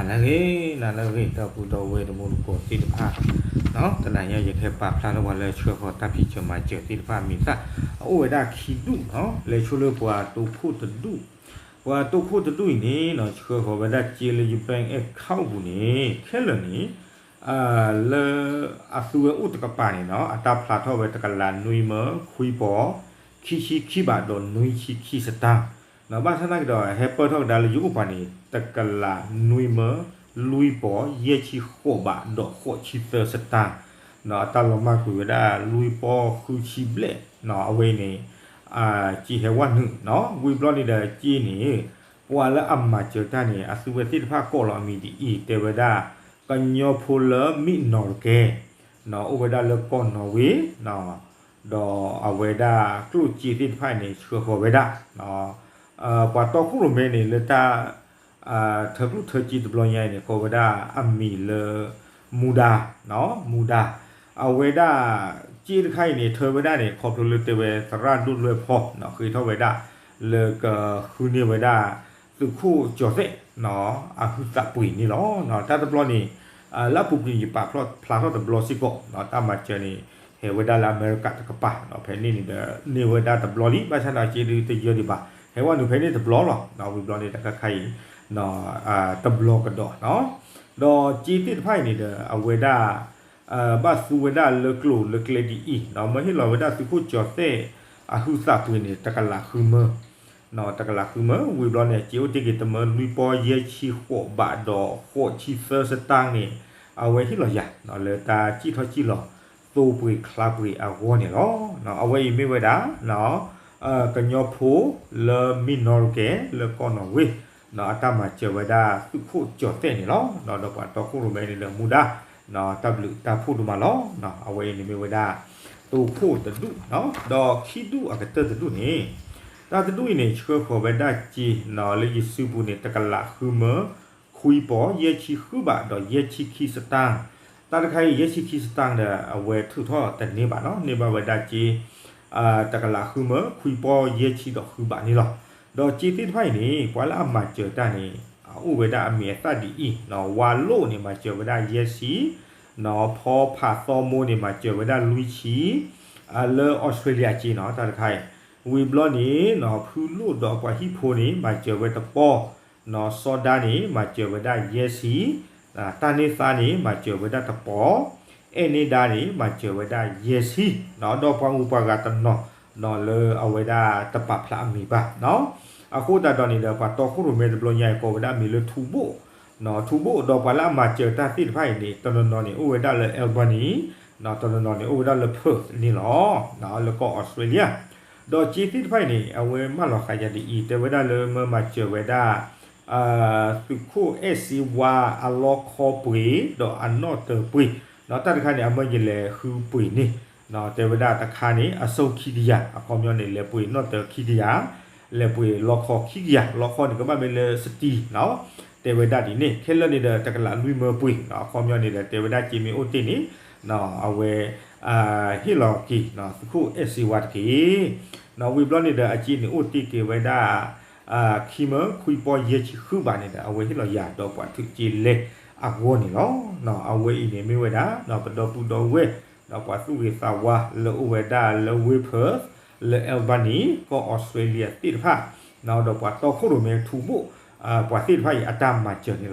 နၤလၢအဂ့ၤ နၤလၢအဂ့ၤ ဒီပုၢ်ဒီဝဲၢ်တံၤသကိးသ့ၣ်တဖၣ်, တနၤညါယကဟဲပာ်ဖျါထီၣ်ပှၤလၢဆှၢဃီၤတၢ်ဖံးစၢၤမၤစၢၤသ့ၣ်တဖၣ်အမံၤသၣ်, အအိၣ်ဝဲဒၣ်ခံဒူၣ်နီၤ, လဲၤဆိလၢပှၤတိခိၣ်တဒူၣ်, ပှၤတိခိၣ်တဒူၣ်အံၤန့ၣ် ဆှၢဃီၤဝဲဒၣ်စ့လၢယ bank account ပူၤန့ၣ် ခဲလၢာ်န့ၣ် လၢအသူဝဲအိၣ်တကပၤန့ၣ်နီၤ အတၢ်ဖျါထီၣ်ဝဲတကလးနွံမၢ ခွံပီၤ ခံဆံခံဘးဒီးနွံဆံခံစတၢ်, ဘၣ်ဆၣ်သနာ်က့ဒီး ဟဲပၢၢ်ထီၣ်ကဒါလၢယအိၣ်ပှၤန့ၣ် တကလးနွံမၢ လွံၢ်ပီၤ ယဲၢ်ဆံဃိးဘးဒီးဃိးဆံသၢစတၢ်, အတၢ်လီၤမၢ်ကွံာ်ဝဲဒၣ်လွံၢ်ပီၤဃုဆံဘျဲၣ်, အဝဲအံၤန့ၣ် စ့ဟဲဝဲနုာ်နီၤ, ဝံၤဘျီန့ၣ်ဒီးစ့န့ၣ် ပှၤလၢအမၤစၢၤတၢ်န့ၣ် အသူဝဲသ့ၣ်တဖၣ်ကိးလီၤအမံၤဒ်အံၤ တဲဝဲဒၣ် ကညီဖိလၢမ့ၢ်နီၢ်တကဲ အိၣ်ဝဲဒၣ်လၢကီၢ်နီၣ်ဝ့ ဒီးအဝဲဒၣ်ကျိၣ်စ့သ့ၣ်တဖၣ်အံၤန့ၣ် ဆှၢဃီၤဝဲဒၣ် ပှၤတီခိၣ်ရိၣ်မဲန့ၣ် လၢတၢ် ထၢကျိၣ်ထၢစ့တဘျီညါအံၤန့ၣ် ကိးဝဲဒၣ်အမံၤလၢ မူဒါ, မူဒါ, အဝဲဒၣ် စ့တခါအံၤန့ၣ် ထၢဝဲဒၣ်န့ၣ် ခီဖျိလၢတဲဝဲသရၣ်ဒိၣ်လွဲၢ်ဖီ ဃ့ထီၣ်ဝဲဒၣ် လၢကဃုန့ၢ်ဝဲဒၣ် သုးခိၣ်ကၠီၤသဲး အဟုသးပှ့ၤန့ၣ်လီၤ. တၢ်တဘျီန့ၣ် လၢအပူၤကွံာ်န့ၣ် ယပာ်ဖျါထီၣ်တဘျီစ့ၢ်ကီး တၢ်မၤစၢၤန့ၣ် ဟဲဝဲဒၣ်လၢအမဲရကၤတကပၤ ဖဲန့ၣ်န့ၣ်ဒီး န့ၢ်ဝဲဒၣ်တဘျီလံ ဘၣ်ဆၣ်ဒီးစ့ဒုးတယၢဒံးဘၣ် ဟဲဝဲနုာ်ဖဲန့ၣ်တဘျီလီၤ. ဝံၤဘျီန့ၣ်တခါခါအံၤ တဘျီကဒီး ဒီးစ့သ့ၣ်တဖၣ်အံၤန့ၣ်ဒီး အဝဲဒၣ် ဘၣ်သူဝဲဒၣ်လၢကျိၤလၢကျဲဒ်အံၤ မၢဟ့ၣ်လီၤဝဲဒၣ်သုးခိၣ်ကၠီၤသဲး အဟုသးပှ့ၤန့ၣ် တကလးဃုမၢ တကလးဃုမၢ ဝံၤဘျီန့ၣ် စ့အိၣ်တ့ၢ်က့ၤတမၢလွံၢ်ပီၤယဲၢ်ဆံဃိးဘးဒီးဃိးဆံသၢစတၢ်န့ၣ် အဝဲဟ့ၣ်လီၤယၤ လၢတၢ်စံၣ်ထီၣ်စံၣ်လီၤ သိပှ့ၤချါပှ့ၤအဂီၢ်န့ၣ်လီၤ. အဝဲအံၤမ့ၢ်ဝဲဒၣ် ကညီဖိလၢမ့ၢ်နီၢ်တကဲ လၢကီၢ်နီၣ်ဝ့ အတၢ်မၤစၢၤဝဲဒၣ်သုးခိၣ်ကၠီၤသဲးန့ၣ်လီၤ. ဒီးပှၤတီခိၣ်ရိၣ်မဲန့ၣ်ဒီးမူဒါ တၢ်ဘျုးတၢ်ဖှိၣ်ဒိၣ်မးလီၤ. အဝဲအံၤန့ၣ်မ့ၢ်ဝဲဒၣ် တိခိၣ်တဒူၣ် ဒီးခံဒူၣ်အကတၢၢ်တဒူၣ်န့ၣ် တၢ်တဒူၣ်အံၤန့ၣ် ဆှၢဃီၤဝဲဒၣ်စ့ လၢယစုပူၤန့ၣ် တကလးဃုမၢ ခွံပီၤ ယဲၢ်ဆံဃုဘးဒီးယဲၢ်ဆံခံစတၢ်, တၢ်တခါအံၤ ယဲၢ်ဆံခံစတၢ်ဒီး အဝဲထုးထီၣ်တန့ၢ်ဘၣ်နီၤ, န့ၢ်ဘၣ်ဝဲဒၣ်စ့ တကလးဃုမၢ ခွံပီၤ ယဲၢ်ဆံဒီးဃုဘးန့ၣ်လီၤ. ဒီးစ့သ့ၣ်တဖၣ်အံၤန့ၣ် ပှၤလၢအမၤစၢၤတၢ်န့ၣ် အအိၣ်ဝဲဒၣ်အမံၤအသၣ်ဒ်အံၤ, ဝါလိၣ်န့ၣ် မၤစၢၤဝဲဒၣ်ယဲၢ်ဆံ, ဖီဖးသီမိၢ်န့ၣ် မၤစၢၤဝဲဒၣ်လွံၢ်ဆံ လၢအီစထြ့လယါစ့နီၤ တၢ်တခါအံၤ, ဝံၤဘျီန့ၣ် ဖုလိၣ်ဒီးပှၤဟံၣ်ဖိန့ၣ် မၤစၢၤဝဲတပီၢ်, စီၤဒါန့ၣ် မၤစၢၤဝဲဒၣ်ယဲၢ်ဆံ, တၢ်န့ၢ်သါန့ၣ် မၤစၢၤဝဲဒၣ်တပီၢ်, အဲၣ်န့ၢ်ဒါန့ၣ် မၤစၢၤဝဲဒၣ်ယဲၢ်ဆံ, ဒီးပှၤဂုၤပှၤဂၤတနီၤ လၢအဝဲဒၣ်တပာ်ဖျါအမံၤဘၣ် အဃိသတးဒီးန့ၣ်ဒီး ပှၤတီခိၣ်ရိၣ်မဲတဘျီညါအံၤ ကိးဝဲဒၣ်အမံၤလၢထူဘိၣ်, ထူဘိၣ်ဒီးပှၤလၢအမၤစၢၤတၢ်သ့ၣ်တဖၣ်အံၤန့ၣ် တနီၤနီၤန့ၣ် အိၣ်ဝဲဒၣ်လၢ Albany, တနီၤနီၤန့ၣ် အိၣ်ဝဲဒၣ်လၢ Perth န့ၣ်လီၤ, လၢကီၢ်အီစထြ့လယါ, ဒီးစ့သ့ၣ်တဖၣ်အံၤန့ၣ် အဝဲမၢလီၤဃာ်ယၤဒ်အံၤ တဲဝဲဒၣ်လၢမၢမၤစၢၤဝဲဒၣ် သုးခိၣ်အဲၣ်စ့ဝါအလီခီပှ့ၤ ဒီးအနီၣ်တၢၤပှ့ၤ, တၢ်တခါန့ၣ် အမၢယလဲၤဃုပှ့ၤန့ၣ်, တဲဝဲဒၣ်တခါန့ၣ် အစိခံကယၤ အခီပညီန့ၣ် လဲၤပှ့ၤနီၣ်တၢၤခံကယၤ, လဲၤပှ့ၤလီခီခံကယၤ, လီခီန့ၣ် ကဘၣ်မ့ၢ်လၢ စတံ တဲဝဲဒၣ်ဒ်န့ၣ် ခဲလၢာ်န့ၣ်ဒီး တကလးလွံၢ်မၢပှ့ၤ, အခီပညီန့ၣ်ဒီး တဲဝဲဒၣ်စ့မ့ၢ်အိၣ်တ့ၢ်န့ၣ် အဝဲ ဟ့ၣ်လီၤက့ၤ သုးခိၣ်အဲၣ်စ့ဝါတက့ၢ်. ဝံၤဘျီန့ၣ်ဒီး အစ့န့ၣ်အိၣ်တ့ၢ်က့ၤဝဲဒၣ် ခံမၢခွံပီၢ်ယဲၢ်ဆံဃုဘးန့ၣ်ဒီး အဝဲဟ့ၣ်လီၤယၤဒီးပှၤထုးက့လဲအဂီၢ်န့ၣ်လီၤ. အဝဲအံၤန့ၣ်မ့ၢ်ဝဲဒၣ် ပဒီပုၢ်ဒီဝဲၢ် ဒီးပှၤသူၣ်ဂ့ၤသးဝါလၢအိၣ်ဝဲဒၣ်လၢဝ့ၢ် Perth, လၢ Albany, ကီၢ်အီစထြ့လယါသ့ၣ်တဖၣ်, ဒီးပှၤတီခိၣ်ရိၣ်မဲထူဘိၣ် ပှၤသ့ၣ်တဖၣ်အံၤအတၢ်မၤစၢၤန့ၣ်လီ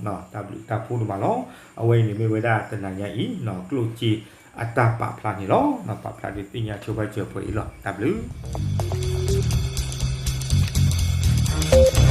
ၤ. တၢ်ဘျုးတၢ်ဖှိၣ်ဒိၣ်မးလီၤ. အဝဲအံၤန့ၣ်မ့ၢ်ဝဲဒၣ်တနၤညါအံၤ ကျိၣ်စ့အတၢ်ပာ်ဖျါန့ၣ်လီၤ. ပာ်ဖျါဒုးသ့ၣ်ညါဆိပာ်စၢၤပှဲၤအံၤလီၤ. တၢ်ဘျုး